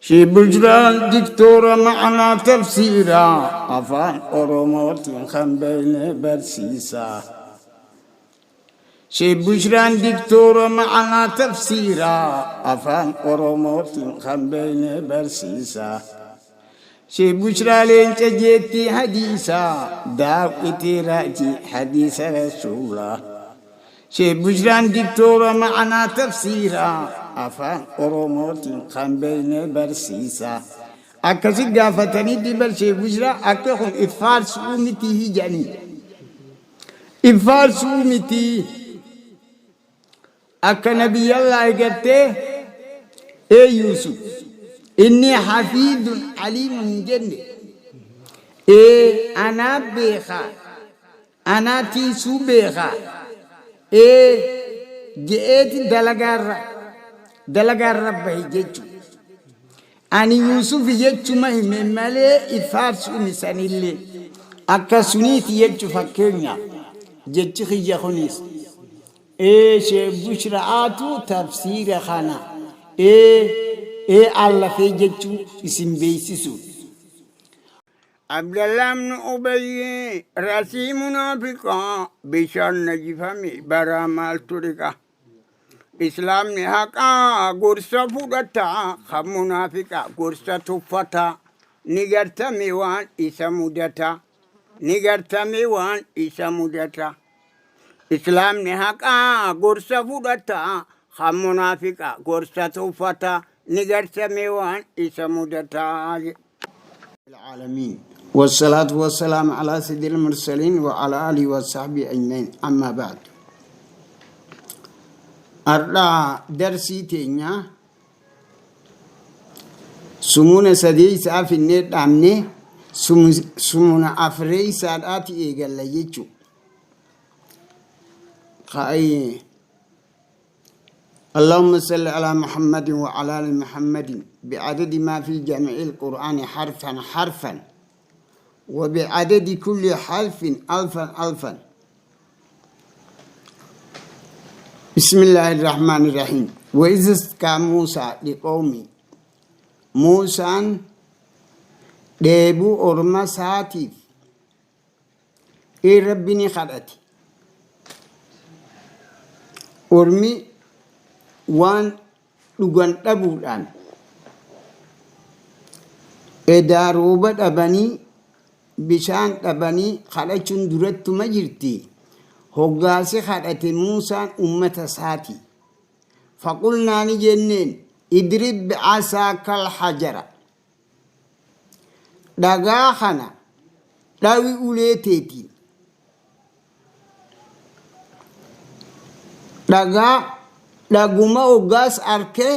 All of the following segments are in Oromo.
Sheekh Bushraan diktoora ma'anaa tafsiiraa afaan Oromootiin kan beekne barsiisaa. Sheekh Bushraan diktoora ma'anaa tafsiiraa afaan Oromootiin kan beekne barsiisaa. Sheekh Bushraa leenca jeettii hadiisaa daaw'itii raajii hadiisa rasuulaa. Sheekh Bushraan diktoora ma'anaa tafsiiraa afaan Oromootiin kan beekne barsiisaa. Akkasi gaafatanii dibar Sheekh Bushraa akka kun iffaarsuu miti jedhanii. Iffaarsuu miti. Akka nabiyyallaahi gartee ee Yuusuf inni hafiidun aliimun hin jenne ee anaa beekaa anaa tiisuu beekaa ee je'eeti dalagaarra dalagaarra bahe jechu ani Yuusuf jechuma hime malee ifaarsuun sanillee akka suniiti jechu fakkeenyaaf jechi kiyya kunis Ee sheek bushra'aatu tafsiira kana ee ee allafee jechuu isin beeksisuuf. Abdallah ibn Ubayyi rasii munaafiqaa bishaan najifame baraa maaltu dhiqa. Islaamni haqaa gorsa fudhata kan munaafiqaa gorsa tuffata ni gartame waan isa mudata ni gartame waan isa mudata. Islaamni haqaa gorsa fudhata, kan munaafiqa gorsa tuffata, ni gartame waan isa mudata. العالمين والصلاة والسلام على سيد المرسلين وعلى آله وصحبه أجمعين أما بعد أرى درسي تينيا sumuna sadeeysaa finnee dhaabne sumuna afreeysaadhaati eegalla jechu اللهم صل على محمد وعلى ال محمد بعدد ما في جميع القرآن حرفا حرفا وبعدد كل حرف ألفا ألفا بسم الله الرحمن الرحيم وإذ استسقى موسى لقومه Muusaan dheebuu orma isaatiif ee Rabbi ni kadhate. Ormi waan dhugan dhabuudhaan edaa rooba dhabanii bishaan dhabanii kadhachuun durattuma jirti. Hoggaasi kadhate Muusaan ummata isaati. Faqulnaa ni jenneen idrib bi'asaakal hajara dhagaa kana dhawi ulee teetiin dhagaa dhaguma hoggaas arkee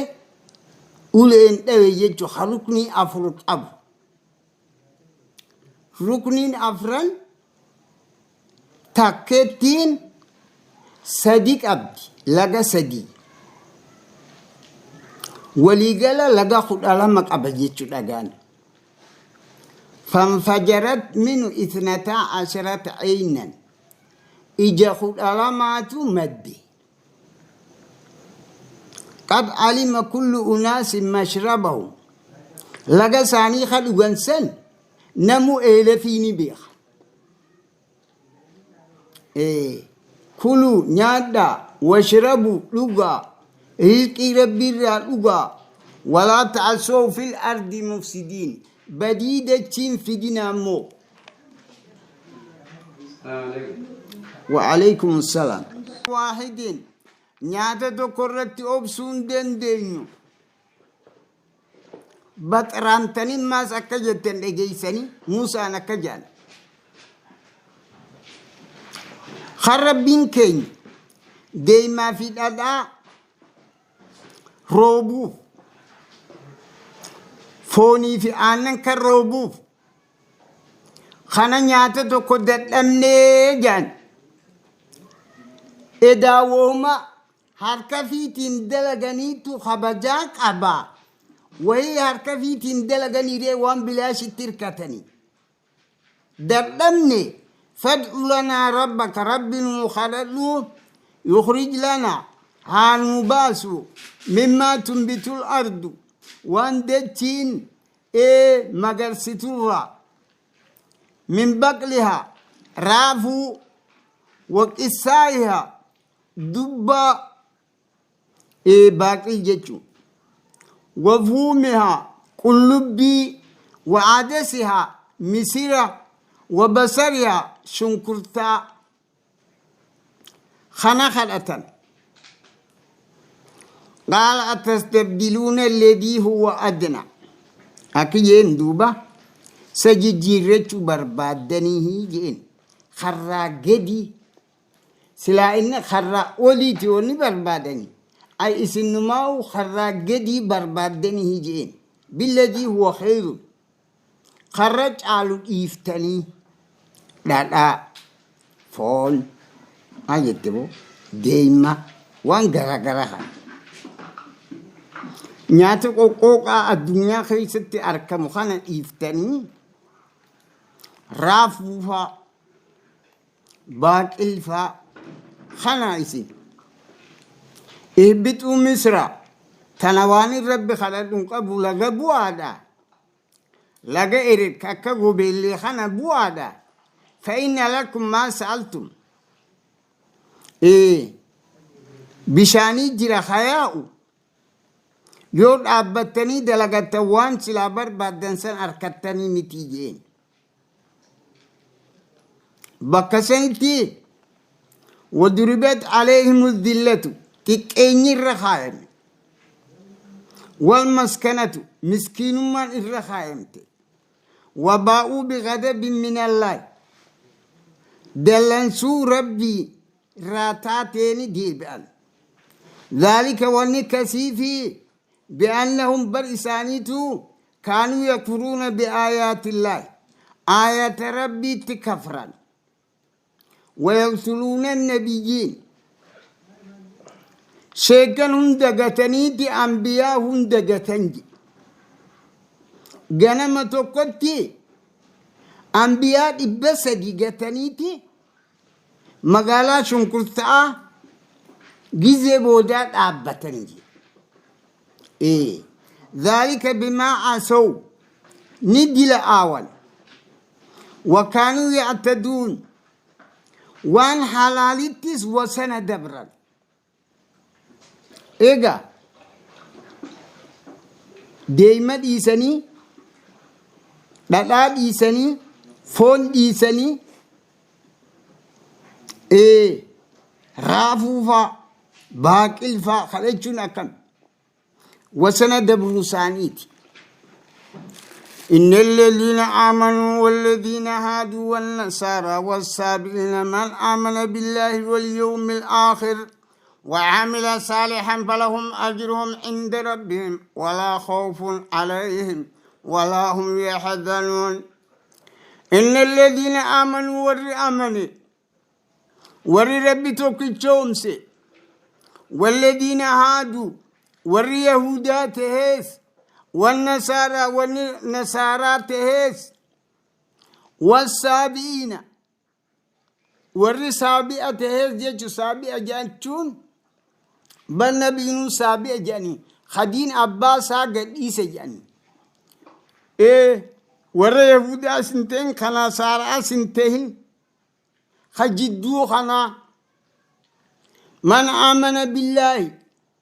uleen dhawe jechu ka ruknii afur qabu rukniin afran Takkettiin sadi qabdi, laga sadi. Waliigala laga 12 qaba jechu dhagaan. Fanfajarat minu ithnataa asharata aynan. Ija 12tu madde. Qad alima kullu unaasin mashrabahum. Laga isaanii ka dhugan san namu eelafii ni beeka. Kuluu nyaadhaa washrabuu dhugaa rizqii rabbiirraa dhugaa walaa ta'asoo fil ardi mufsidiin badii dachiin fidinaa immoo. Wa'aleykum salaam. Waahidin nyaata tokko irratti obsuu hin dandeenyu. Baxraamtanii maas akka jettan dhageessanii Muusaan akka jedhan. Kan rabbiin keenya deemaa fi dhadhaa roobuuf foonii fi aannan kan roobuuf kana nyaata tokko dadhabnee jedhan. Edaa wooma Harka fiitiin dalaganiitu kabajaa qaba. Wayii harka fiitiin dalaganii ree waan bilaashitti hirkatanii. Dadhabne fad'u lanaa rabbaka rabbi nuu kadhadhu yukhrij lanaa haa nuu baasu mimmaa tunbitul ardu Waan dachiin magarsiturraa min baqlihaa raafuu wa qissaa'ihaa dubbaa baaqii jechuun wa fuumihaa qullubbii wa adasihaa misira wa basarihaa shunkurtaa kana kadhatan. Qaala atastabdiluuna alladii huwa adna akki jeen duuba sa jijjiirrachuu barbaaddanii jeen karraa gadi silaa inni karraa oliiti wanni barbaadanii ay isinnumaa'u karraa gadii barbaaddanii jeen billadii huwa khayrun karra caalu dhiiftanii dhadhaa foon maal jette boo deema waan garaagaraa kana. Nyaata qoqqooqaa addunyaa keessatti argamu kana dhiiftanii raafuu faa baaqil faa kana isin. Ihbixuu Misra tana waan rabbi kadhadhu hin qabu laga bu'aadha. Laga Erik akka gobeellee kana bu'aadha. Fa'inna lakum maa sa'altum. Bishaanii jira hayaa'u yoo dhaabbattanii dalagattan waan silaa barbaaddan san arkattanii miti jeen. Bakka sanitti waduribat alayhimu dhillatu xiqqeenyi irra kaayame. Wal maskanatu miskiinummaan irra kaayamte. Wabaa'uu bighadabin minallaahi dallansuu rabbii irraa taateeni deebi'an. Dhaalika wanni kasiifi bi'annahum bar isaaniitu kaanuu yakfuruuna biaayaatillaahi aayata rabbiitti kafran. Wayaqtuluuna nabiyyiin sheekan hunda gataniiti ambiyaa hunda gatan jedhe. Ganama tokkotti ambiyaa 300 gataniiti magaalaa shunkurtaa gizee boodaa dhaabbatan jedhe. Dhaalika bimaa asaw ni dila aawan wakaanuu yactaduun waan halaalittis wasana dabran. Egaa deeyma dhiisanii dhadhaa dhiisanii foon dhiisanii raafuu faa baaqil faa kadhachuun akkam wasana dabruu isaaniiti. إن الذين آمنوا والذين هادوا والنصارى والسابئين من آمن بالله واليوم الآخر وعمل صالحا فلهم أجرهم عند ربهم ولا خوف عليهم ولا هم يحزنون. إن الذين آمنوا ور آمنوا ور ربي توكيتشومسي والذين هادوا ور يهودا تهيس والنصارى والنصارى تهيس والسابئين ور سابئة تهيس جيتشو سابئة جانتشون بل نبينو سابئة جاني خدين أباسا قديسة جاني ور يهودا سنتين خنصارى سنتين خجدو خنا من آمن بالله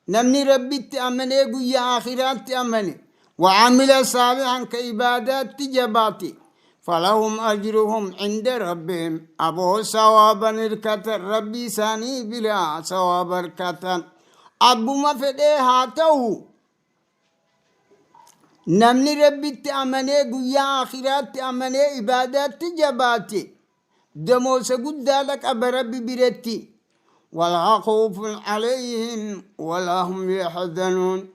نمني ربي تأمني قويا آخرات تأمني وعمل صالحا كعبادات تجباتي فلهم أجرهم عند ربهم أبو ثوابا الكتر ربي ساني بلا ثواب الكتر أبو ما فدي هاتو نمني ربي تأمني قويا آخرات تأمني عبادات تجباتي دموس قد لك أبا ربي برتي ولا خوف عليهم ولا هم يحزنون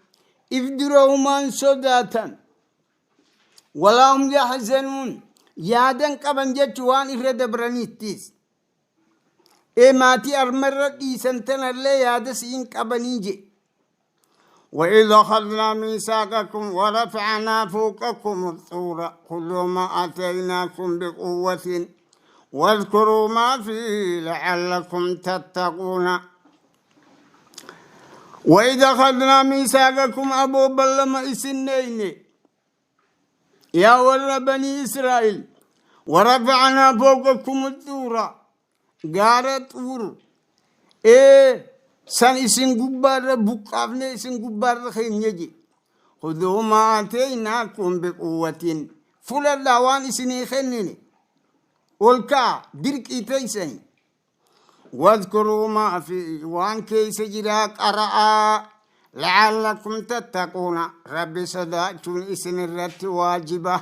افدروا من صداتا ولا هم يحزنون يادن قبن جتوان إفرد برانيتيس إيه ماتي أرمر إيسنتن اللي يادسين قبنيجي. وإذا أخذنا ميثاقكم ورفعنا فوقكم الطور خذوا ما آتيناكم بقوة واذكروا ما فيه لعلكم تتقون. وإذا أخذنا ميثاقكم أبو بلما إسنين يا ور بني إسرائيل ورفعنا فوقكم الطور gaara Xuur ee san isin gubbaarra buqqaafne isin gubbaarra keenya je خذوا ما آتيناكم بقوة fudhadhaa waan isinii kennine ol ka'a dirqii teeysani واذكروا ما فيه waan keeysa jiraa qara'aa لعلكم تتقون Rabbi sodaachuun isin irratti waajiba.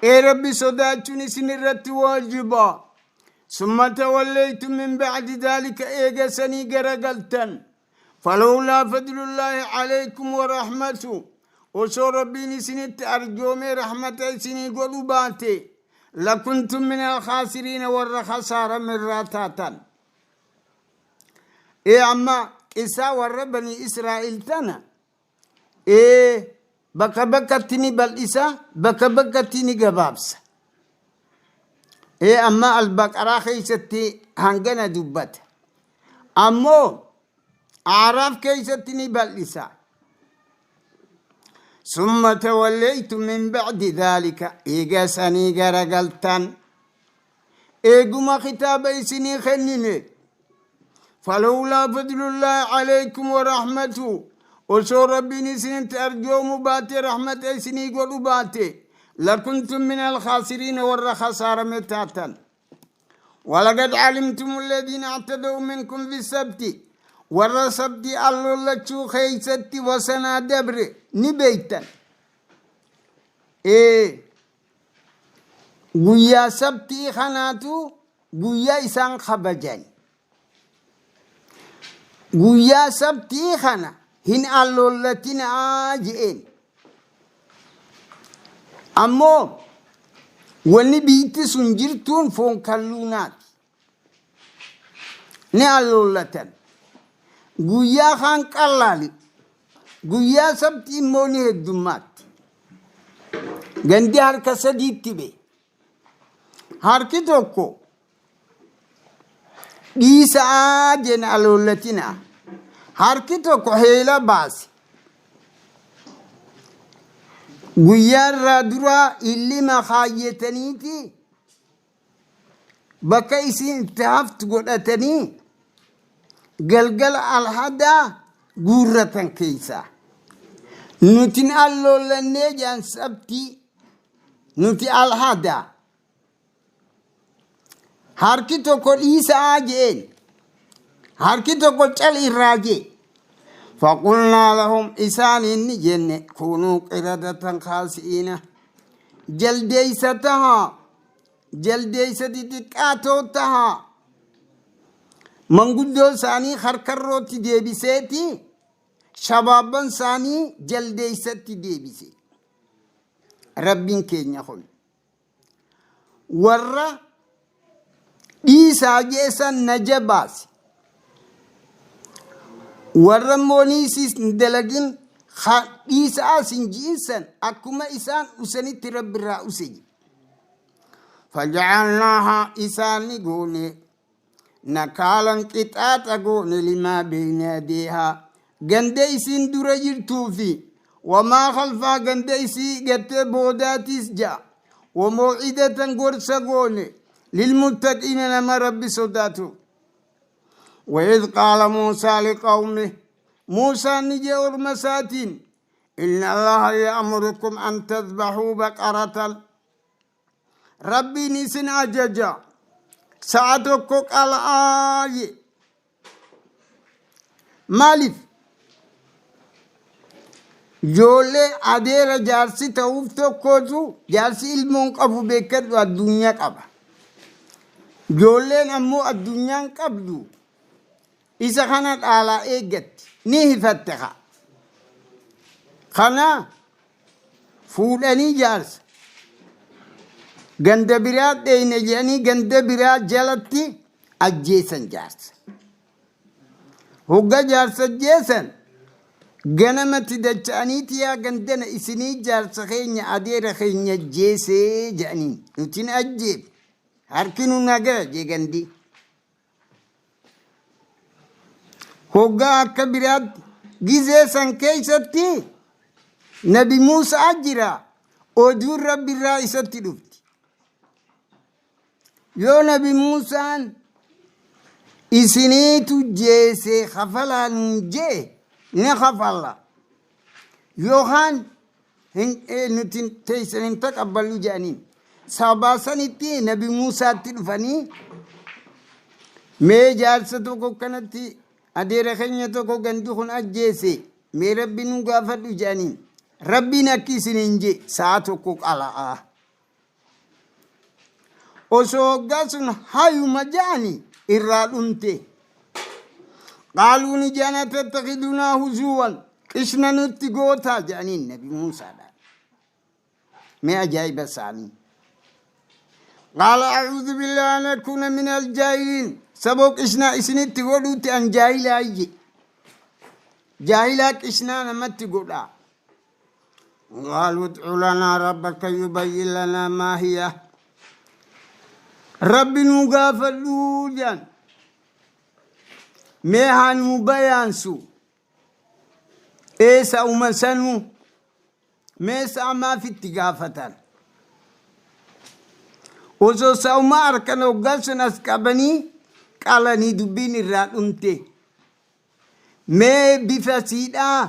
Ee Rabbi sodaachuun isin irratti waajiba. ثم توليتم من بعد ذلك eega sanii garagaltan. فلولا فضل الله عليكم ورحمته osoo Rabbiin isinitti arjoomee rahmata isinii godhu baate لكنتم من الخاسرين warra khasaarame irraa taatan. Ee amma qisaa warra banii Israa'il tana ee bakka bakkatti ni bal'isa, bakka bakkatti ni gabaabsa. Ee amma Albaqaraa keessatti hangana dubbata, ammoo Aaraaf keessatti ni bal'isa. ثم توليتم من بعد ذلك eega sanii garagaltan, eeguma kitaaba isinii kennine. فلولا فضل الله عليكم ورحمته osoo Rabbiin isinitti arjoomu baate, rahmata isinii godhu baate, لكنتم من الخاسرين warra khasaarame taatan. ولقد علمتم الذين اعتدوا منكم في السبت warra sabti allollachuu keeysatti wasanaa dabre ni beeytan. Ee guyyaa sabtii kanaatu guyyaa isaan kabajan, guyyaa sabtii kana hin allollatinaa je'een. Ammoo wanni biitti sun jirtuun foon kalluunaati, ni allollatan. Guyyaa kaan qallaali, guyyaa sabtii immoo ni heddummaatti. Gandi harka sadiitti be. Harki tokko dhiisaa jena, aloollatinaa. Harki tokko heela baase. Guyyaa irraa duraa illima kaayyataniiti bakka isiin itti haftu godhatanii galgala alhadaa guurratan keessaa. Nutin alloollannee jaan sabtii, nuti alhadaa. Harki tokko dhiisaa jeen, harki tokko cal irraa jee. فقلنا لهم isaaniin ni jenne كونوا قردة خاسئين jaldeeysa tahaa, jaldeeysa xixiqqaatoo tahaa. Manguddoo isaanii harkarrootti deebiseeti shabaabban isaanii jaldeeysatti deebise. Rabbiin keenya kun warra dhiisaa jeesan naja baase, warra immoo hin dalagin dhiisaa sin ji'insan akkuma isaan usanitti Rabbi irraa use jedhe. فجعلناها isaani goone نكالا qixaaxa goone لما بين يديها ganda isiin dura jirtuu fi وما خلفها ganda isii gartee boodaatis ja'a. وموعظة gorsa goone للمتقين nama Rabbi sodaatu. وإذ قال موسى لقومه موسى ni jee orma isaatiin إن الله يأمركم أن تذبحوا بقرة Rabbiin isin ajaja sa'a tokko qal'aaye. Maaliif? Ijoollee adeera jaarsi ta'uuf tokkotu, jaarsi ilmoon qabu beekadhu, addunyaa qaba. Ijoolleen ammoo addunyaan qabdu isa kana dhaalaa eeggatti ni hifatte haa. Kana fuudhanii jaarsa ganda biraa dheeyne jedhanii ganda biraa jalatti ajjeesan jaarsa. Hogga jaarsa ajjeesan ganamatti dacha'aniiti yaa gandana isinii jaarsa keenya adeera keenya ajjeesee jedhaniin. Nutin ajjeef harki nu nagaa jee gandi. Hoggaa akka biraatti gizee san keeysatti Nabi Muusaa jira, oduun Rabbirraa isatti dhufti. Yoo Nabi Muusaan isiniitu jeese kafalaa nuun jee ni kafalla, yookaan nuti teessan hin taqabballu jedhaniin. Sababaa sanitti Nabi Muusaatti dhufanii, mee jaarsa tokko kanatti adeera keenya tokko gandi kun ajjeese, mee Rabbi nu gaafadhu jedhaniin. Rabbiin akki isiniin jee sa'a tokko qala'a. Osoo hoggaa sun hayuma ja'ani irraa dhumte. Qaaluu ni ja'an, atattakidunaa huzuwan, qishna nutti gootaa ja'aniin Nabi Muusaadhaan. Mee ajaa'iba isaanii. Qaala a'uudhu billaahi an akuuna min aljaahiliin. Saboo qishnaa isinitti godhuutti an jaahilaa iyye. Jaahilaa qishnaa namatti godhaa. Qaaluu ud'u lanaa rabbaka yubayyin lanaa maa hiya. Rabbi nuu gaafadhuu jedhan. Mee haa nuu bayaansu. Eessa uma sanuu. Mee sa'a maaf itti gaafatan? Osoo sa'uma harkan hoggaa sun as qabanii qalanii dubbiin irraa dhumte. Mee bifa siidhaa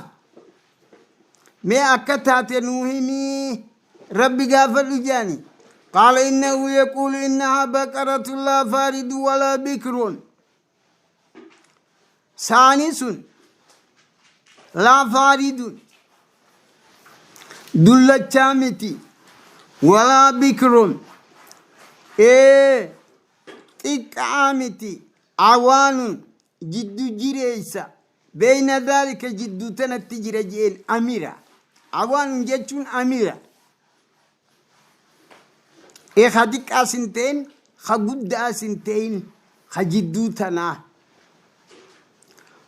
mee akka taate nuu himii Rabbi gaafadhu jedhani. Qaala innahu yaquulu innahaa baqaratun laa faaridu walaa bikrun. Saani sun laa faaridun dullachaa miti, walaa bikrun ee xiqqaa miti, awaanun jiddu jireeysa, beeyna dhaalika jidduu tanatti jira je'een. Amira awaanun jechuun amira ee ka xiqqaas hin ta'in, ka guddaas hin ta'in, ka jidduu tanaa.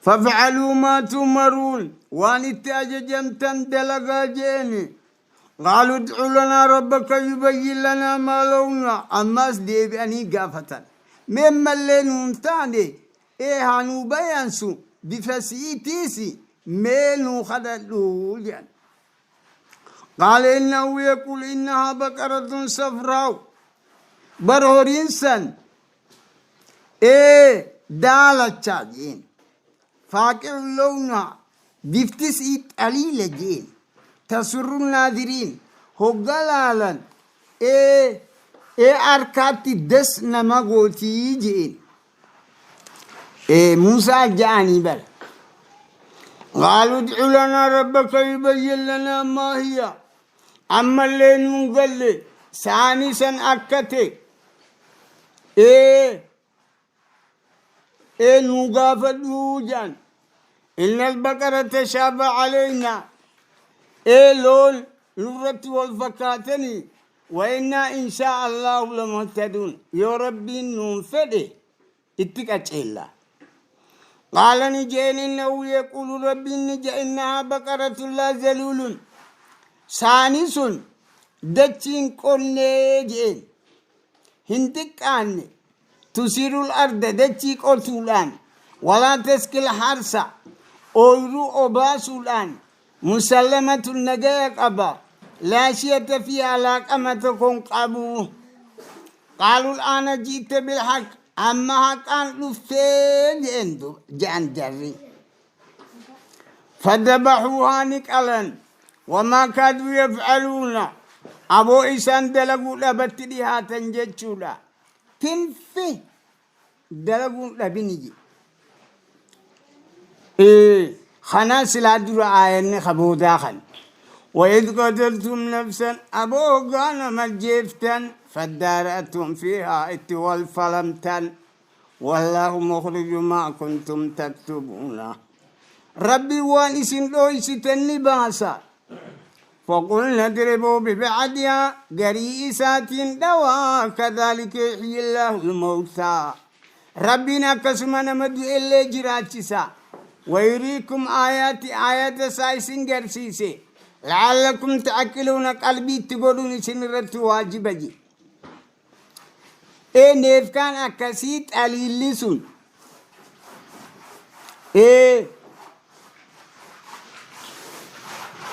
Faf'aluu maa tu'maruun, waan itti ajajamtan dalagaa je'eni. Qaalu ud'u lanaa rabbaka yubayyin lanaa maa lawnuha. Ammaas deebi'anii gaafatan. Mee ammallee nuun taane ee haa nuu bayaansu bifa si'iitiis, mee nuu kadhadhu jedhan. Qaala innahu yaquulu innahaa baqaratun safraa'u. Bar horiin san ee daalacha jeen. Faaqi'u lawnuhaa, bifti isii xaliila jeen. Tasurru naadiriin, hogga laalan ee ee harkaatti das nama gootii jeen. Ee Muusaa ja'anii bara. Qaalu ud'u lanaa rabbaka yubayyin lanaa maa hiya. Ammallee nuun galle saani san akka ta'e ee ee nuu gaafadhuu jedhan. Inna albaqara tashaaba caleynaa. Ee loon nurratti wal fakkaatanii, wa innaa inshaa Allahu lamuhtaduun, yoo Rabbiin nuun fedhe itti qaceella. Qaala ni jeen innahu yaquulu, Rabbiin ni jedhe, innahaa baqaratun laa zaluulun, saani sun dachiin qonnee jeen, hin xiqqaanne, tusiirul arda dachii qotuudhaan, walaa taskil harsa ooyruu obaasuudhaan, musallamatun nagaya qaba, laa shiyata fiihaa laaqama tokko hin qabu. Qaaluu al'aana ji'te bilhaq, amma haqaan dhuftee je'en je'an jarri. Fadabahuuhaa ni qalan, wamaa kaaduu yaf'aluuna, aboo isaan dalaguu dhabatti dhihaatan jechuudha. Tinfi dalaguun dhabini je. Kanaan silaa dura aayanni ka boodaa kan. وإذ قتلتم نفسا, aboo hoggaa nama jeeftan, فادارأتم فيها itti wal falamtan, والله مخرج ما كنتم تكتمون, Rabbi waan isin dhooysitan ni baasa. فقلنا اضربوه ببعضها, garii isaatiin dhawaa, كذلك يحيي الله الموتى, Rabbiin akkasuma nama du'ellee jiraachisa. ويريكم آياته, aayata isaa isin garsiise, لعلكم تعقلون, qalbiitti godhuun isin irratti waajiba je. Ee neefkaan akkasii xaliilli sun Ee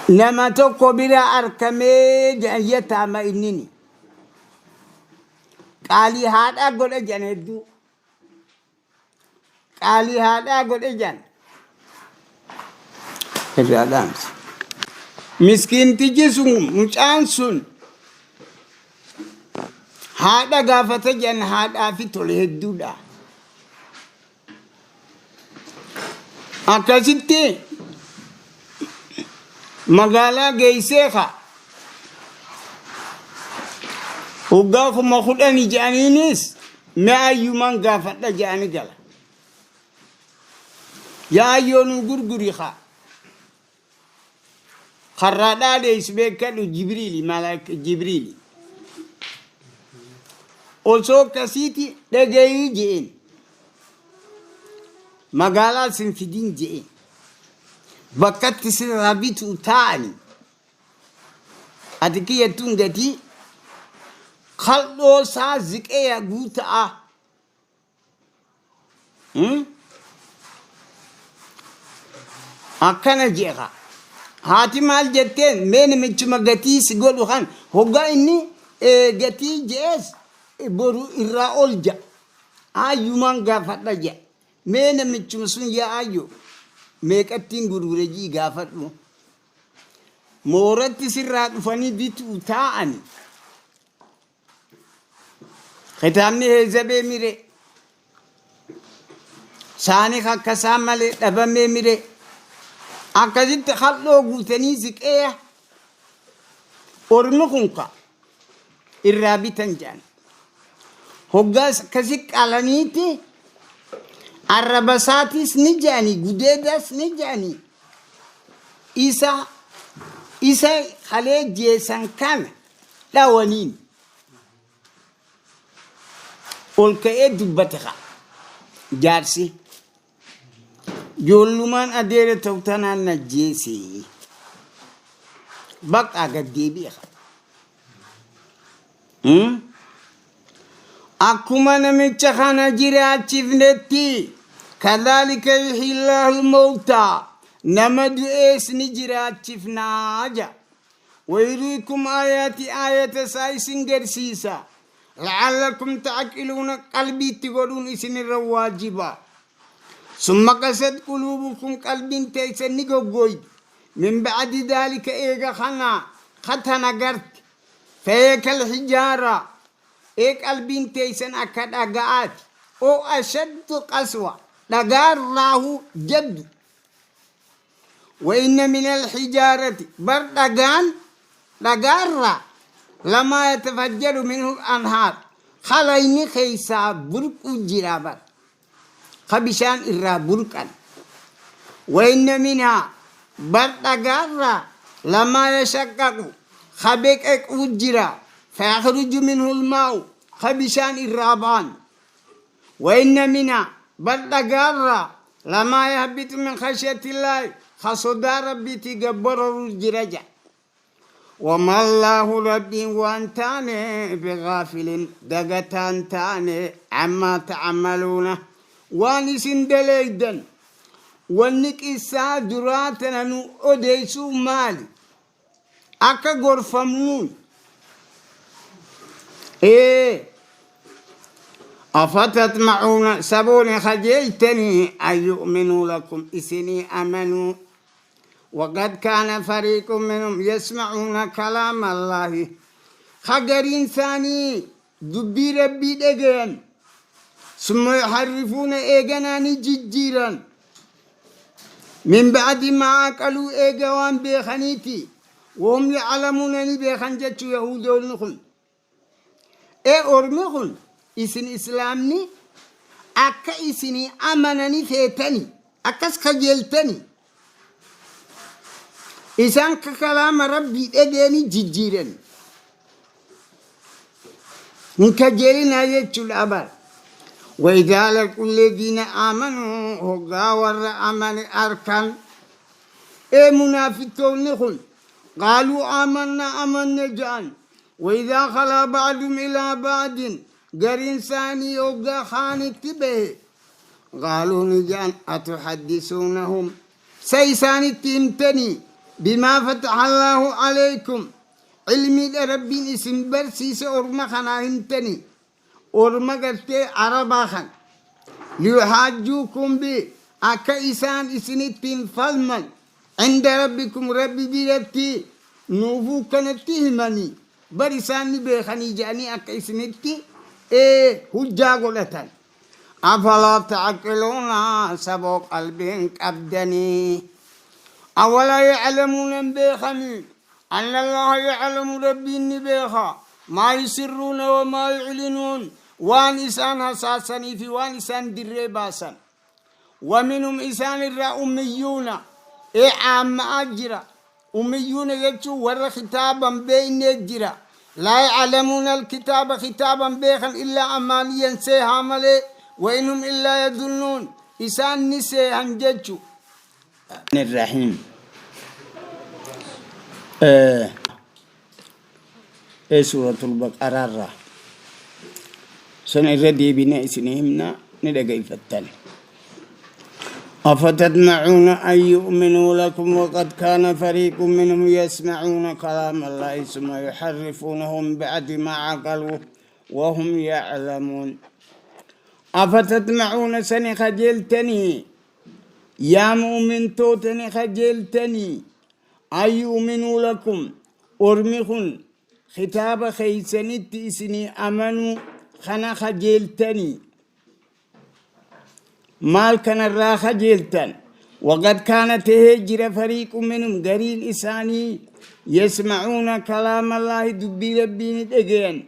nama tokko bira arkamee jedhan yataama innini. Qaalii haadhaa godhe jedhan hedduu. Qaalii haadhaa godhe jedhan. Irraa dhaamsa. Miskiintichi sun mucaan sun haadha gaafata jedhan haadhaa fi tole hedduudha. Akkasitti magaalaa geessee ka waggaa 10,000 jedhaniinis mi'aayyumaan gaafadha jedhani gala. Yaa ayyoo nu gurguri ka karraa dhaadheessu beekadhu Jibriili malaayika Jibriili. Osoo akkasiiti dhagayii je'een magaalaa sin fidin je'een bakkatti sirraa bituu taa'ani ati kiyyattuun gatii kal'oo isaa ziqee guuta'a. Akkana jeeqa. Haati maal jetteen mee namichuma gatii si godhu kan hoggaa inni gatii je'es boru irraa ol ja'a. Aayyumaan gaafadha je'a. Mee namichuma sun yaa aayyo meeqattiin gurgure jii gaafadhu. Mooratti sirraa dhufanii bituu taa'ani. Kitaabni heezabee mire. Saani kakkasaa malee dhabamee mire. Akkasitti kal'oo guutanii ziqeeya. Ormi kun ka irraa bitan jedhan. Hoggaas akkasi qalaniiti arrabasaatis ni jedhanii gudeedas ni jedhanii isa isa kalee jeesan kana dhawaniin ol ka'ee dubbate ka jaarsi ijoollumaan adeera ta'u tanaan na jeese baqaa gad deebi'e ka. Akkuma namicha kana jiraachifnetti kadhaalika yuhyillaahu mawtaa nama du'ees ni jiraachifnaa jedha. Wayuriikum aayaati aayata isaa isin garsiisa. La'allakum ta'aqiluuna qalbii itti godhuun isinirra waajiba. Summa qasat quluubukum qalbiin teessan ni goggooydi. Min ba'di daalika eega kanaa ka tana garte. Fahiya kal hijaara ee qalbiin teessan akka dhaga'aati. O ashaddu qaswa dhagaarraahu jabdu. Wa inna min alhijaarati bar dhagaan dhagaarraa lamaa yatafajjaru minhu anhaar halayni keessaa burqu jira bar ka bishaan irraa burqan. Wa inna minhaa bar dhagaarraa lamaa yashaqqaqu ka beqequ jira fayakhruju minhu almaa'u ka bishaan irraa ba'an. Wa inna minhaa bar dhagaarraa lamaa yahbitu min khashyatillaahi ka sodaa rabbiitii gad bororu jira jedha. Wama Allaahu Rabbiin waan taane bighaafilin dagataan taane ammaa ta'amaluuna waan isin daleeydan. Wanni qissaa duraa tana nu odeysuu maali? Akka gorfamnuun. Ee afatatma'uuna sabooni kajeeltanii an yu'minuu lakum isinii amanuu waqad kaana fariiqun minhum yasma'uuna kalaama Allaahi ka gariin isaanii dubbii Rabbii dhagayan summa yuharrifuuna eeganaa ni jijjiiran min ba'di maa aqaluu eega waan beekaniiti wahum ya'lamuuna ni beekan jechuu yahudoonni kun ee ormi kun isin islaamni akka isinii amanani feetani akkas kajeeltani isaan ka kalaama rabbii dhageeni jijjiiran hin kajeelinaa jechuudha bar وإذا لقوا الذين آمنوا هقا ور أمن أركان ee munaafiqtoonni kun qaaluu aamanna amanne ja'an وإذا خلا بعضهم إلى بعض gariin isaanii hoggaa kaanitti bahe. Qaaluu ni je'an, atuhaddisuunahum, sa isaanitti himtanii, bimaa fataha Allaahu alaykum, cilmiidha Rabbiin isin barsiise orma kanaa himtanii, orma gartee Arabaa kana, liyuhaajjuukum bi, akka isaan isinittiin falman, inda Rabbikum, Rabbi biratti, nuufuu kanatti himanii, bar isaan ni beekanii je'anii akka isinitti hujjaa godhatan. Afalaa ta'aqiluuna, saboo qalbii hin qabdanii? Awalaa ya'lamuuna, hin beekanii? Anna Allaaha ya'lamu, Rabbiin ni beeka, maa yusirruuna wa maa yu'linuun, waan isaan hasaasanii fi waan isaan dirree baasan. Wa minhum, isaan irraa, ummiyyuuna, ee caamma'aa jira. Ummiyyuuna jechuun warra kitaaba hin beekne jira. Laa ya'lamuuna alkitaaba, kitaaba hin beekan, illaa amaaniyyan, seehaa malee. Wa inhum illaa yadhunnuun, isaan ni seehan jechu. Rahiim. Suuratul Baqaraa irraa sana irra deebinee isinii himna, ni dhageeffattan. أفتطمعون أن يؤمنوا لكم وقد كان فريق منهم يسمعون كلام الله ثم يحرفونه من بعد ما عقلوه وهم يعلمون. أفتطمعون، sa ni kajeeltanii, yaa mu'mintoota, ni kajeeltanii, أن يؤمنوا لكم، ormi kun kitaaba keeysanitti isinii amanuu kana kajeeltanii? Maal kanarraa kajeeltan? وقد كان tahee jira, فريق منهم gariin isaanii, يسمعون كلام الله، dubbii Rabbii ni dhageyan,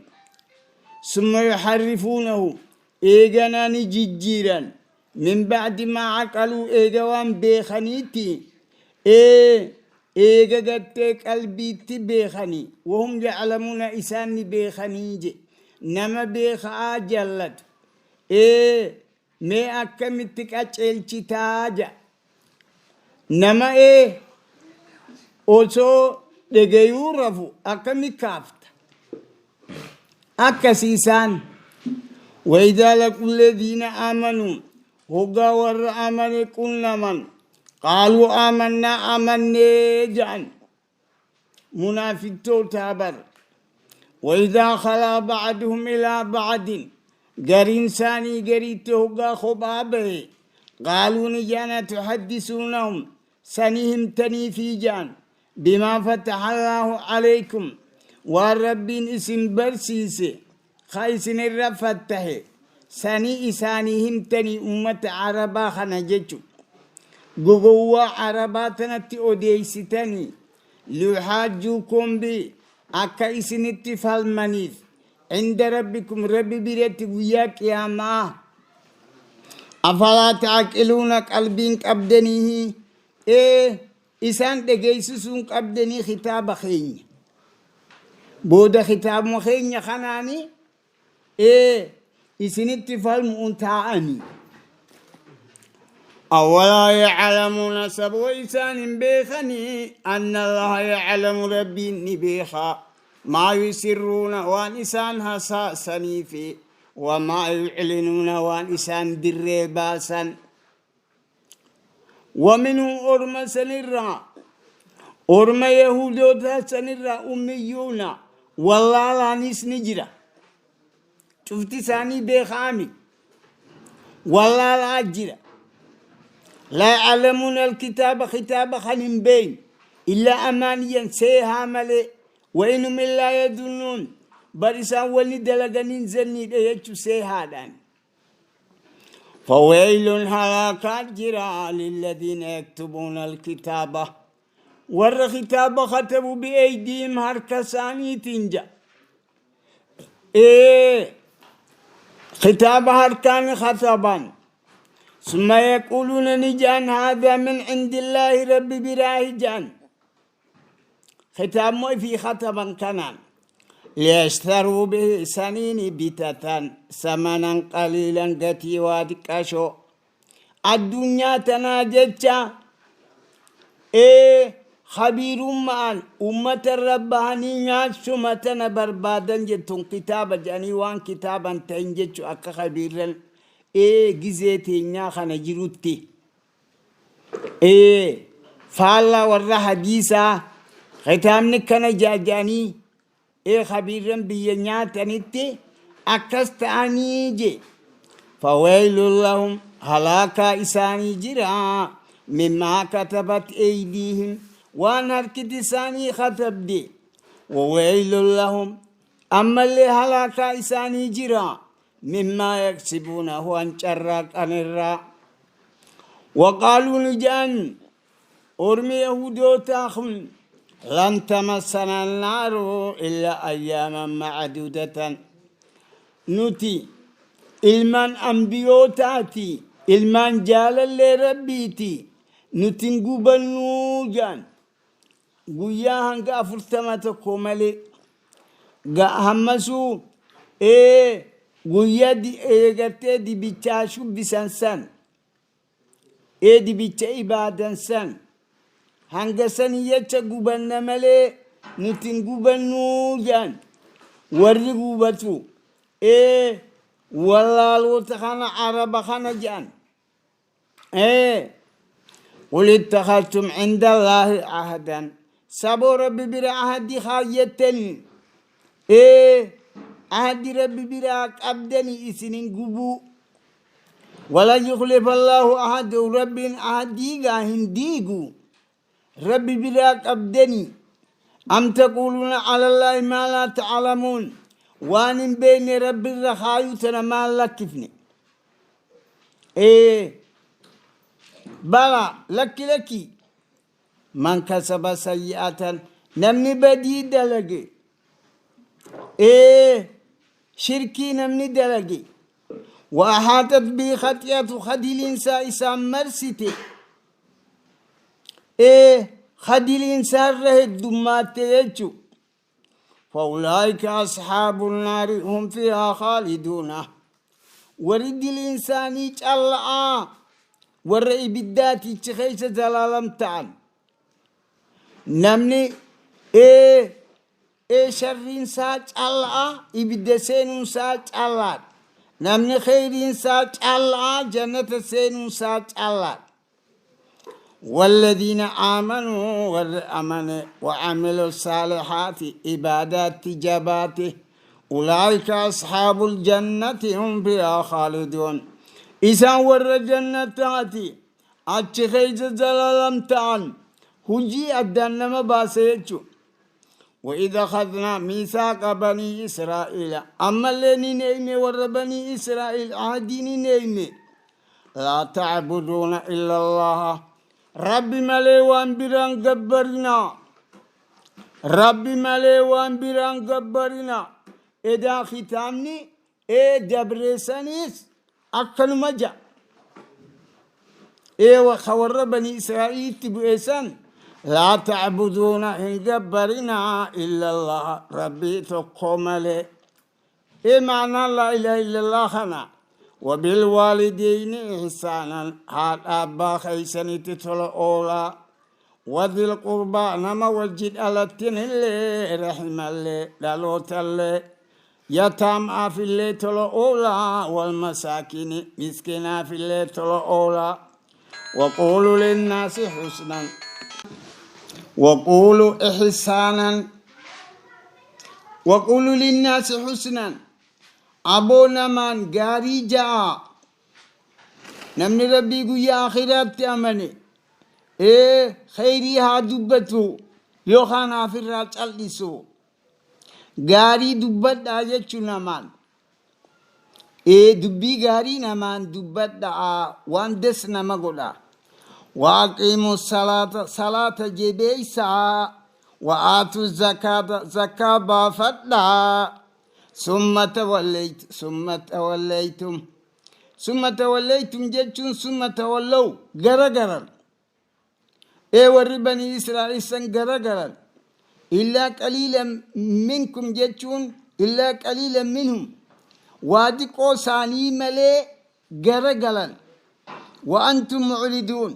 ثم يحرفونه، eeganaa ni jijjiiran, من بعد ما عقلوه، eega waan beekaniitti, eega gartee qalbiitti beekanii, وهم يعلمون، isaan ni beekanii je. Nama beekaa jallatu mee akkamitti qaceelchitaa ja nama osoo dhegayuu rafu akkami kaafta akkasiisaan? وإذا لقوا الذين آمنوا، hoggaa warra amane qunnaman, قالوا آمنا، amannee jedhan, munaafiqtoota bar. وإذا خلا بعضهم إلى بعض، gariin isaanii gariitti hoggaa kophaa bahe, قالوا ni jedhan, أتحدثونهم، sa ni himtanii fi jedhan, بما فتح الله عليكم، waan Rabbiin isin barsiise ka isin irra fattahe sani isaanii himtanii? Ummata Arabaa kana jechu, gogowwaa Arabaa tanatti odeeysitanii, ليحاجوكم به، akka isinitti falmaniif, عند ربكم، Rabbi biratti guyyaa qiyaamaa. أفلا تعقلون، qalbiin qabdanii isaan dhageessisuun qabdanii? Kitaaba keenya booda kitaabuma keenya kanaani isinitti falmuun taa'anii. أولا يعلمون، saboo isaan hin beekanii, أن الله يعلم، Rabbiin ni beeka, ما يسرون، waan isaan hasaasanii, fi وما يعلنون، waan isaan dirree baasan? ومنهم، orma sanirraa, orma Yahudoota sanirraa, أميون، wallaalaanis ni jira. Cufti isaanii beekaami, wallaalaa jira. لا يعلمون الكتاب، kitaaba kan hin beeyn, إلا أماني، seehaa malee, وإن هم إلا يظنون، bar isaan wanni dalaganiin zanniidha jechu, seehaadhaan. فويل، halaakaat jira, للذين يكتبون الكتاب، warra kitaaba katabu, بأيديهم، harka isaaniitiin ja kitaaba harkaan kataban, ثم يقولون، ni ja'an, هذا من عند الله، Rabbi biraahi ja'an, kitaabmoo fi kataban kanaan, ليشتروا به، saniini bitatan, ثمنا قليلا، gatii waa xiqqashoo addunyaa tanaa jecha khabiirummaan ummata irra bahanii nyaachuma tana barbaadan jettuun, kitaaba jedhanii waan kitaaban ta'in jechu, akka khabiirran Ee gizee teenyaa kana jirutti. Ee faallaa warra hadiisaa kitaabni kana jaaja'anii ee kabiirran biyya nyaatanitti akkas ta'anii je. Fawaylun lahum halaakaa isaanii jira mimmaa katabat eydiihim waan harkiti isaanii katabde. Wawaylun lahum ammallee halaakaa isaanii jira mimmaa yaksibuuna waan carraaqanirraa. Waqaaluu ni jedhan ormi Yahudootaa kun lan tamassana annaaru illa ayyaaman macduudatan. Nuti ilmaan ambiyootaati, ilmaan jaalallee Rabbiiti, nuti hin gubannuu jedhan. Guyyaa hanga 40 tokko malee hammasuu ee guyyaa eegattee dibichaa shubbisan san ee dibicha ibaadan san hanga sanii jecha gubanna malee nuti hin gubannuu jedhan. Warri gubatu ee wallaalota kana araba kana jedhan. Ee qul ittakhadtum cinda allaahi ahdan saboo rabbi bira ahadi kaayyattanii ee ahadi rabbi biraa qabdanii isin hin gubuu walan yukhlifa allaahu ahadahu rabbiin ahadiigaa hin diigu rabbi biraa qabdanii am taquuluuna ala allaahi maa laa ta'lamuun waan hin beekne rabbi irra kaayuu tana maal lakkifne ee bala lakki lakki man kasaba sayyi'atan namni badii dalage ee shirkii namni dalage wa ahaatat bii khaxi'atu khadiliinsaa isaan marsite Ee ka diliin isaa irra heddummaatte jechu. Faulaa'ika asxaabu naari hum fiihaa khaaliduuna. Warri diliin isaanii calla'aa warra ibiddaati achi keessa zalaalam ta'an. Namni ee ee sharriin isaa calla'aa ibidda seenuun isaa callaadha. Namni kheyriin isaa calla'aa jannata seenuun isaa callaadha. والذين آمنوا ور أمن وعملوا الصالحات عبادات جباته أولئك أصحاب الجنة هم فيها خالدون. إسان ور جنتاتي أتش خيز زلالم تعن هجي أدان نما باسيتشو. وإذا أخذنا ميثاق بني إسرائيل أما اللي نيمي ور بني إسرائيل عهديني نيمي لا تعبدون إلا الله ربي مالي وان بيران جبرنا ربي مالي وان بيران جبرنا إذا ختامني إيه دبرسانيس أكل مجا إيه وخور بني إسرائيل تبئسان لا تعبدون إن جبرنا إلا الله ربي تقوم لي إيه معنى لا إله إلا الله خنا وبالوالدين إحسانا هاد أبا خيسني تتول أولا وذي القربى نما وجد ألتين اللي رحم اللي دلوت اللي يتام في اللي تلو أولا والمساكين مسكينا في اللي تلو أولا وقولوا للناس حسنا وقولوا إحسانا وقولوا للناس حسنا aboo namaan gaarii ja'a. Namni rabbii guyyaa akhiraatti amane ee kheyrii haa dubbatu yookaan haafirraa cal'isu. Gaarii dubbadhaa jechuu namaan. Ee dubbii gaarii namaan dubbadhaa waan des nama godha. Waaqiimu salaata salaata jebeeysaa wa'aatu zakaata zakaa baafadhaa. Summa tawallaytu summa tawallaytum summa tawallaytum jechuun summa tawallaw garagaran. Ee warri banii Israa'el san garagaran. Illaa qaliila minkum jechuun illaa qaliila minhum waa diqoo isaanii malee garagalan. Wa antum mucriduun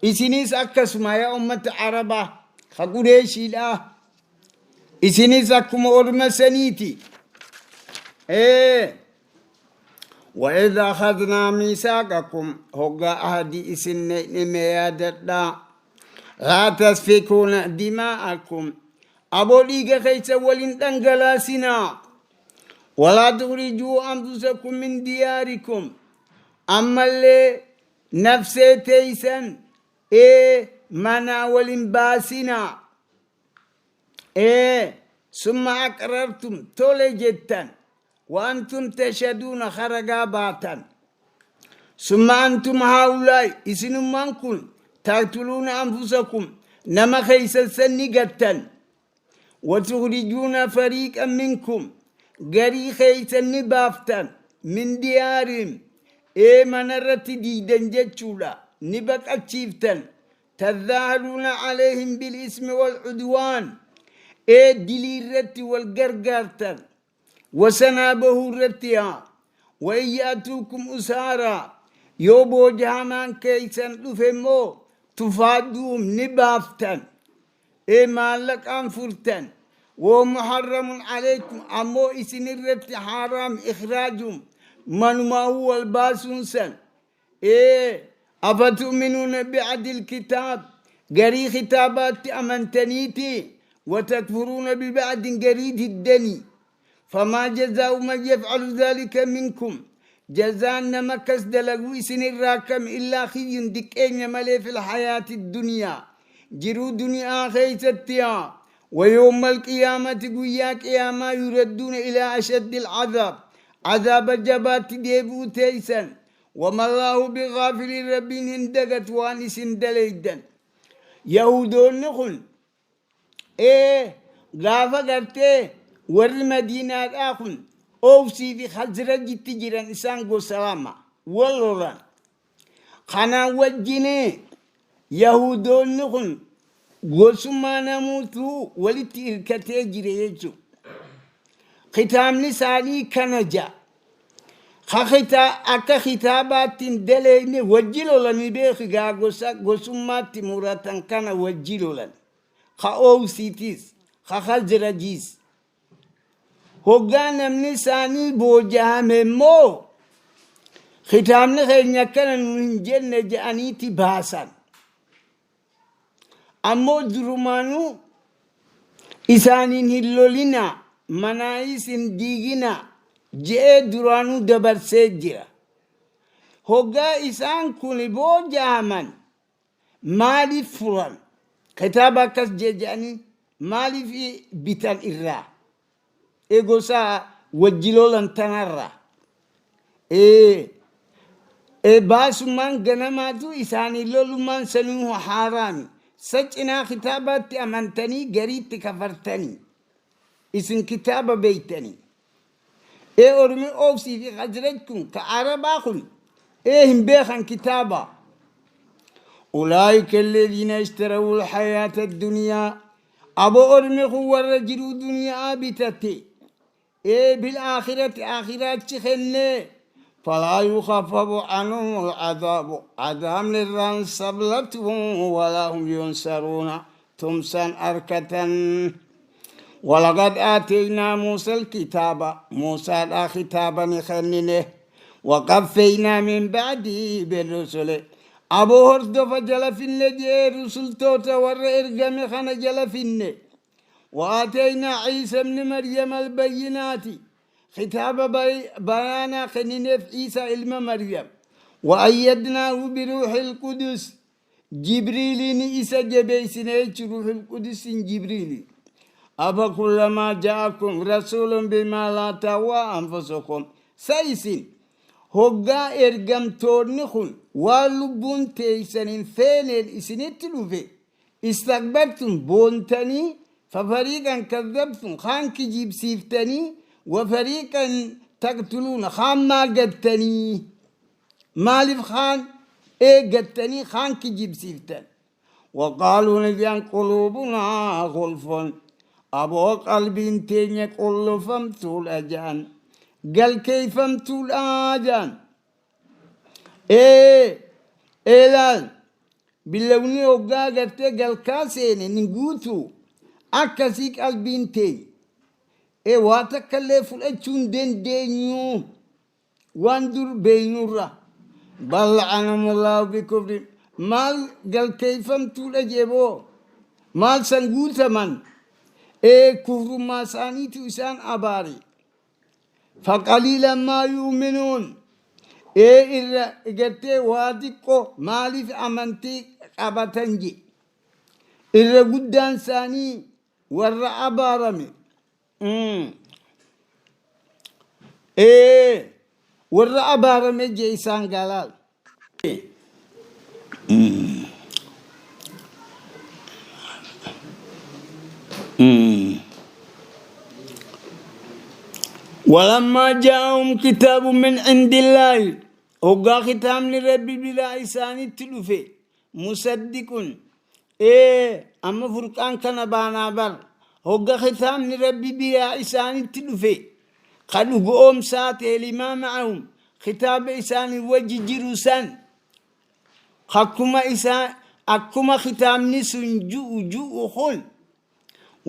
isinis akkasuma yaa ummata Arabaa ka Qureeshiidhaa isinis akkuma orma saniiti. Ee وإذ أخذنا ميثاقكم هقا أهدي إسن ميادتا لا تسفكون دماءكم أبو ليغا خيس ولين دنگلاسنا ولا تخرجوا أنفسكم من دياركم أما اللي نفسي تيسن إيه منا ولين باسنا إيه ثم أقررتم تولي جدا وأنتم تشهدون خرجا باتا ثم أنتم هؤلاء إسن منكم تقتلون أنفسكم نما خيس السن قتل وتخرجون فريقا منكم قري خيس نبافتا من ديارهم إيه من الرت ديدا جتشولا نبك أتشيفتا تظاهرون عليهم بالإثم والعدوان إيه دليل والقرقارتا وسنابه الرتيا وإن يأتوكم أسارا يوبو جهامان كيسان لفمو تفادوهم نبافتن إيه مالك أنفرتن ومحرم عليكم أمو إسن الرت حرام إخراجهم من ما هو الباسون سن إيه أفتؤمنون بعد الكتاب قري خطابات أمنتنيتي وتكفرون ببعد قريد الدني فما جزاء من يفعل ذلك منكم جزاء نمكس دلقو سن الراكم إلا خزي دكين ملي في الحياة الدنيا جرو دنيا خيستيا ويوم القيامة قيا قياما يردون إلى أشد العذاب عذاب جبات ديبو تيسا وما الله بغافل ربين اندقت وانس دليدا يهودون نخل إيه غافة قرتي warri madiinaadhaa kun oofsii fi khazrajitti jiran isaan gosa lama wal lolan kanaan wajjinee yahudoonni kun gosummaa namuutu walitti hirkatee jire jechuudha. Kitaabni isaanii kana ja'a. Akka kitaabaatti hin daleeyne wajji lolanii beeki gaa gosa gosummaatti muratan kana wajji lolan. Ka oofsiitiis ka khazrajiis. Hoggaa namni isaanii boojahame immoo kitaabni keenya akkana nu hin jenne jedhaniiti baasan. Ammoo durumaanuu isaaniin hin lolina manaayis hin diigina je'ee duraanuu dabarsee jira. Hoggaa isaan kun boojahaman maaliif furan? Kitaaba akkas jedhanii maaliif bitan irraa? Gosa wajji lolan tanarraa. Baasummaan ganamaatu isaanii lolummaan sanuu haaraami. Sa cinaa kitaabaatti amantanii gariitti kafartanii. Isin kitaaba beeytanii. Ormi oofsii fi khazraj kun ka arabaa kun hin beekan kitaaba. أولئك الذين اشتروا الحياة الدنيا أبو أرمي warra jiruu duniyaa bitate إيه بالآخرة آخرات شخنة فلا يخفف عنهم العذاب عذاب للران سبلتهم ولا هم ينصرون تمسا أركة ولقد آتينا موسى الكتاب موسى لا خطابا خننه وقفينا من بعده بالرسل أبو هردف جل في النجي رسل توتا ور إرقم خنا جل في النجي وآتينا عيسى ابن مريم البينات خطاب بيانا خنينف عيسى علم مريم وأيدناه بروح القدس جبريل إيسى جبيسنا روح القدس جبريل أفا كلما جاءكم رسول بما لا تهوى أنفسكم سيسين هقا إرقمتون خن واللبون تيسن فينين إسنت لفي استكبرتم بونتني ففريقا كذبتم خان كجيب سيفتني وفريقا تقتلون خان ما قتني مالف خان ايه قتني خان كجيب سيفتن وقالوا نجان قلوبنا غلف أبو قلبي تيني قل فمتول أجان قال كيف فمتول أجان إيه إيه لا باللوني وقا قرتي قال كاسين نقوتو akkasii qalbiin teenya waa takka illee fudhachuun dandeenyu Waan dur beeynurra. Bal la'anahumullahu bikufrihim. Maal galteeyfamtuudha jeeboo? Maal san guutaman? Ee kufrummaa isaaniitu isaan abaare. Faqaliilan maa yu'minuun. Ee irra gartee waa xiqqoo maaliif amantii qabatan je. Irra guddaan isaanii warra abaarame. Ee warra abaarame je isaan galaal. Walammaa jaa'ahum kitaabun min indillaahi hoggaa kitaabni rabbi biraa isaanitti dhufe musaddiqun ee amma furqaan kana baanaa bar hogga kitaabni rabbi biraa isaanitti dhufe ka dhugoomsaa ta'e limaa ma'ahum kitaaba isaanii wajji jiru san akkuma isaa akkuma kitaabni sun ju'u ju'u kun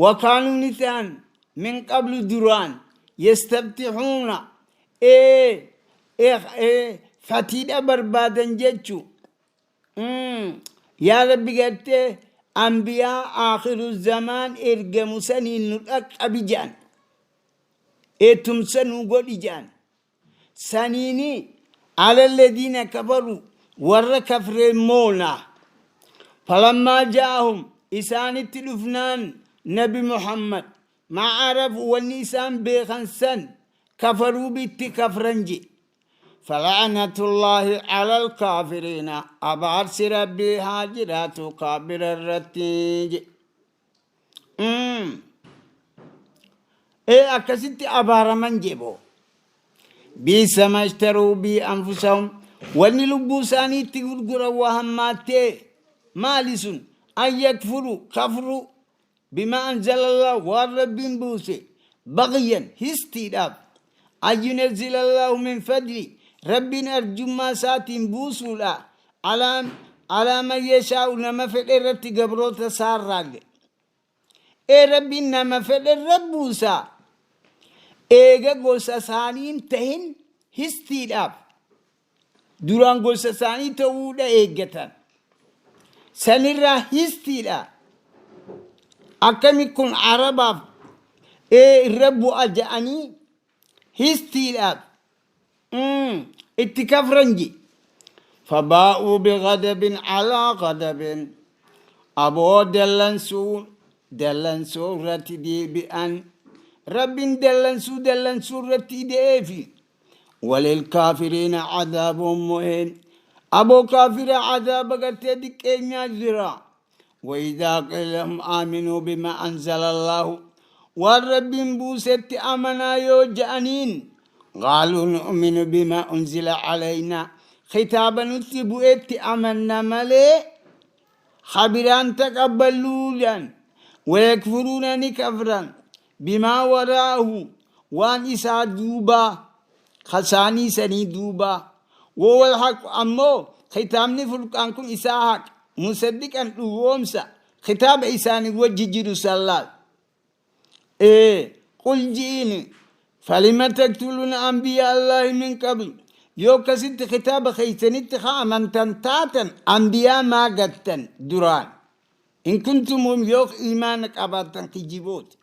wakaanuu ni ta'an min qablu duraan yastaftixuuna ee ee fatiidha barbaadan jechu. Yaa Rabbi gartee anbiyaa aakhiru zamaan ergamu saniin nu dhaqqabi jedhan. Ee tumsa nu godhi jedhan. Saniini ala alladhiina kafaru warra kafreen moona. Falammaa jaa'ahum isaanitti dhufnaan Nabi Muhammad maa arafu wanni isaan beekan san kafaruu bitti kafran je. Fala'natullaahi alal kaafiriina abaarsi Rabbii haa jiraatu kaafira irratti je. Ee akkasitti abaaraman jeboo. Biisa mashtaruu bii anfusahum wanni lubbuu isaanii itti gurguran waa hammaattee maali sun an yakfuru kafru Bimaa anzalallahu waan Rabbiin buuse baghyan histiidhaaf an yunazzilallahu min fadli Rabbiin arjummaa isaatiin buusuudha alaa alaa man yashaa'u nama fedhe irratti gabroota isaarraa ee Rabbiin nama fedhe irra buusa eega gosa isaaniin tahin histiidhaaf duraan gosa isaanii ta'uudha eeggatan. Sanirraa histiidha. Akkami kun Arabaaf ee irra bu'a ja'anii histiidhaaf itti kafran je. Fabaa'uu bighadabin alaa ghadabin aboo dallansuu dallansuu irratti deebi'an. Rabbiin dallansuu dallansuu irratti ide'eefi. Walilkaafiriina cadaabun muhiin aboo kaafira cadaaba gartee diqqeenyaa jira. Waidaa qiila lahum aaminuu bimaa anzala allaahu waan rabbiin buusetti amanaa yoo ja'aniin qaaluu nu'minu bimaa unzila calaynaa kitaaba nutti bu'etti amanna malee kabiraan taqabballuu jedhan wayakfuruuna ni kafran Bimaa waraa'ahu waan isaa duubaa ka saanii sanii duubaa wowal haqu ammoo kitaabni furqaan kun isaa haqa musaddiqan dhugoomsa kitaaba isaanii wajji jiru san laal ee qul ji'iini falima taktuluuna anbiyaa allaahi min qabl yoo akkasitti kitaaba keeysanitti ka amantan taatan anbiyaa maa gattan duraan in kuntum yoo iimaana qabaattan kijiboota.